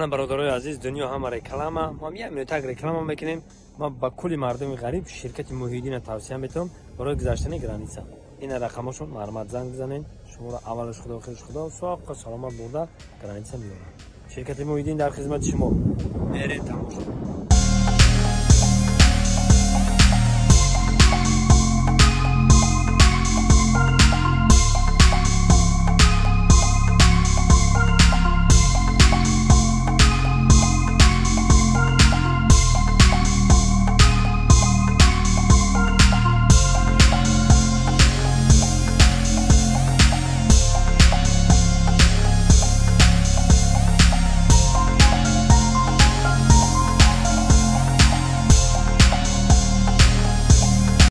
Ана, бародарои азиз, дунё ҳама реклама. Мо ҳам як минутак реклама мекунем. Ман ба кулли мардуми ғариб ширкати Муҳиддина тавсия метавам барои гузаштани граница. Ина рақамошон, марҳамат, занг бизанед. Шуморо аввалаш Худо, охираш Худо, соққа саломат бурда граница меёрад. Ширкати Муҳиддин дар хизмати шумо. Мерем, тамошо.